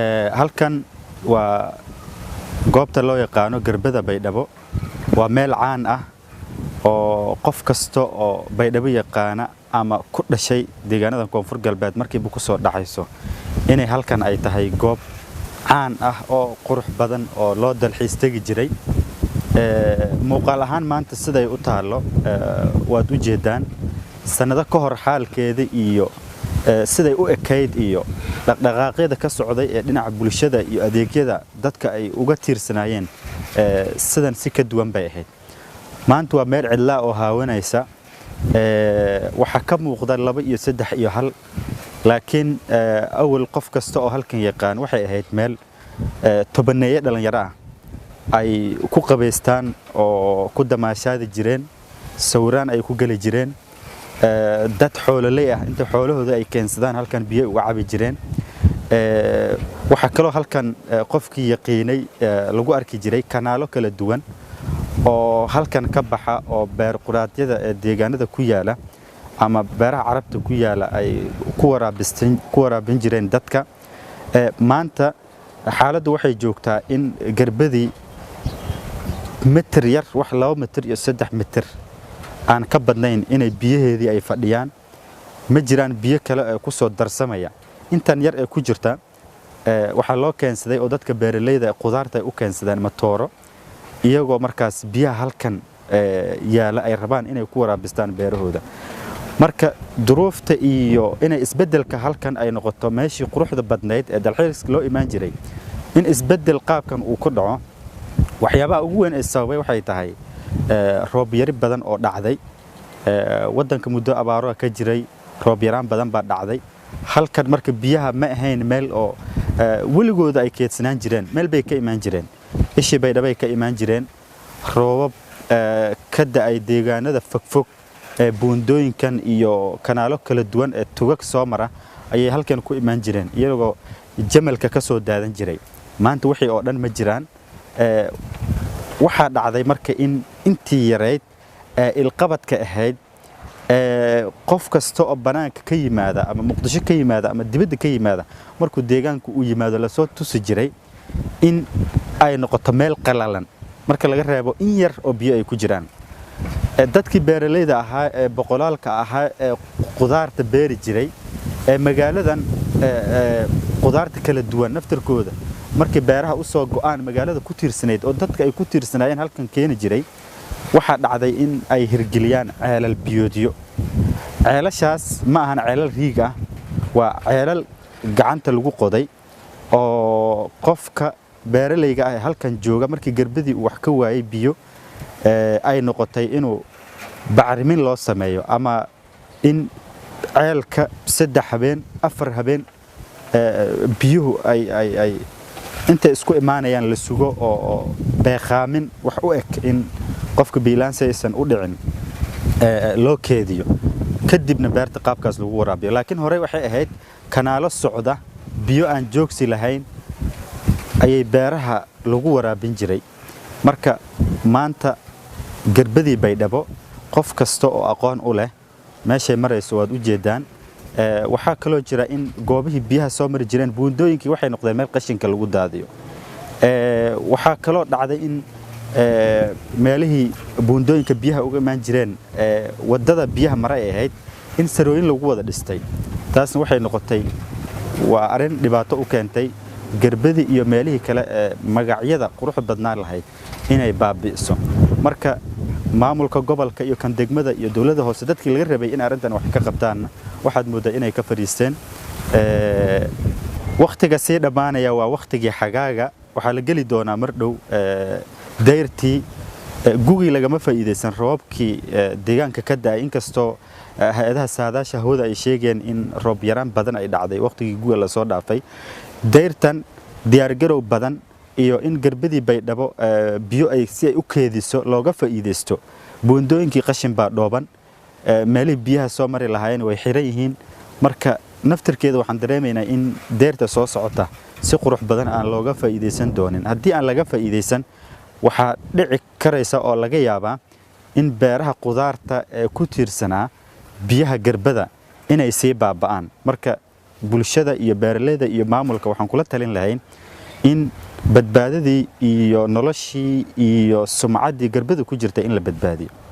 Halkan waa goobta loo yaqaano Garbada Baydhabo. Waa meel caan ah oo qof kasta oo Baydhabo yaqaana ama ku dhashay deegaanada Koonfur Galbeed markiiba ku soo dhacayso inay halkan ay tahay goob caan ah oo qurux badan oo loo dalxiis tegi jiray. Muuqaal ahaan maanta siday u taallo waad u jeedaan. Sannado ka hor xaalkeeda iyo siday u ekayd iyo dhaqdhaqaaqyada ka socday ee dhinaca bulshada iyo adeegyada dadka ay uga tiirsanaayeen, sidan si ka duwan bay ahayd. Maanta waa meel cidlaa oo haawanaysa. Waxaa ka muuqda 2 iyo 3 iyo 1, laakiin awal qof kasta oo halkan yaqaan waxay ahayd meel tobaneeye dhalinyaro ah ay ku qabaystaan oo ku damaashaadi jireen, sawiraan ay ku geli jireen, dad xoololey ah inta xoolahooda ay keensadaan halkan biyo uga cabi jireen. Waxaa kaloo halkan qofkii yaqiinay lagu arki jiray kanaalo kala duwan oo halkan ka baxa oo beer quraadyada ee deegaanada ku yaala ama beeraha Carabta ku yaala ay ku waraabin jireen dadka. Maanta xaaladdu waxay joogtaa in garbadii mitir yar, wax 2 mitir iyo 3 mitir aan ka badnayn, inay biyaheedii ay fadhiyaan. Ma jiraan biyo kale ee ku soo darsamaya. Intan yar ee ku jirta waxaa loo keensaday oo dadka beeralayda qudaarta ay u keensadaan matooro, iyagoo markaas biyaha halkan yaala ay rabaan inay ku waraabistaan beerahooda. Marka duruufta iyo inay isbeddelka halkan ay noqoto meeshii quruxda badnayd ee dalxiiska loo imaan jiray, in isbeddel qaabkan uu ku dhaco, waxyaabaha ugu weyn ee sababay waxay tahay roob yari badan oo dhacday waddanka. Muddo abaaro ka jiray, roob yaraan badan baa dhacday halkan. Marka biyaha ma ahayn meel oo weligooda ay keedsanaan jireen, meel bay ka imaan jireen, ishii Baydhabay ka imaan jireen. Roobab ka da'ay deegaanada fogfog ee buundooyinkan iyo kanaalo kala duwan ee tugag soo mara ayay halkan ku imaan jireen, iyagoo jamalka ka soo daadan jiray. Maanta wixii oo dhan ma jiraan. Waxaa dhacday marka in intii yarayd ee ilqabadka ahayd qof kasta oo bannaanka ka yimaada ama Muqdisho ka yimaada ama dibadda ka yimaada markuu deegaanku uu yimaado lasoo tusi jiray in ay noqoto meel qalalan, marka laga reebo in yar oo biyo ay ku jiraan. Dadkii beeralayda ahaa ee boqolaalka ahaa ee qudaarta beeri jiray ee magaaladan qudaarta kala duwan naftarkooda markii beeraha u soo go'aan magaalada ku tiirsanayd oo dadka ay ku tiirsanaayeen halkan keeni jiray, waxaa dhacday in ay hirgeliyaan ceelal biyoodyo. Ceelashaas ma ahan ceelal riig ah, waa ceelal gacanta lagu qoday oo qofka beeralayga ah ee halkan jooga markii garbadii uu wax ka waayay biyo ay noqotay inuu bacrimin loo sameeyo ama in ceelka 3 habeen 4 habeen biyuhu ay intay isku imaanayaan la sugo oo beeqaamin wax u eg in qofka biilaansi aysan u dhicin loo keediyo, kadibna beerta qaabkaas lagu waraabiyo. Laakiin horey waxay ahayd kanaalo socda, biyo aan joogsi lahayn ayay beeraha lagu waraabin jiray. Marka maanta garbadii Baydhabo qof kasta oo aqoon u leh meeshay marayso waad u jeedaan. Waxaa kaloo jira in goobihii biyaha soo mari jireen, buundooyinkii, waxay noqdeen meel qashinka lagu daadiyo. Waxaa kaloo dhacday in meelihii buundooyinka biyaha uga imaan jireen, waddada biyaha mara ay ahayd, in sarooyin lagu wada dhistay. Taasna waxay noqotay waa arrin dhibaato u keentay garbadii iyo meelihii kale ee magacyada quruxda badnaan lahayd inay baabi'iso. Marka maamulka gobolka iyo kan degmada iyo dowladda hoose, dadkii laga rabay in arrintan wax ka qabtaanna, waxaad mooddaa inay ka fadhiisteen. Wakhtiga sii dhammaanaya waa wakhtigii xagaaga, waxaa la geli doonaa mar dhow dayrtii gugii. Lagama faa'iidaysan roobabkii deegaanka ka da'ay, inkastoo hay-adaha saadaasha hawada ay sheegeen in roob yaraan badan ay dhacday wakhtigii guga lasoo dhaafay. Dayrtan diyaargarow badan iyo in garbadii Baydhabo biyo ay si ay u keediso looga faa'iidaysto, buundooyinkii qashin baa dhooban, meelihii biyaha soo mari lahaayeen way xiran yihiin. Marka naftirkeeda waxaan dareemaynaa in deyrta soo socota si qurux badan aan looga faa'iidaysan doonin. Haddii aan laga faa'iidaysan, waxaa dhici karaysa oo laga yaabaa in beeraha qudaarta ee ku tiirsanaa biyaha garbada inay sii baaba'aan. Marka Bulshada iyo beeraleyda iyo maamulka waxaan kula talin lahayn in badbaadadii iyo noloshii iyo sumcaddii Garbada ku jirta in la badbaadiyo.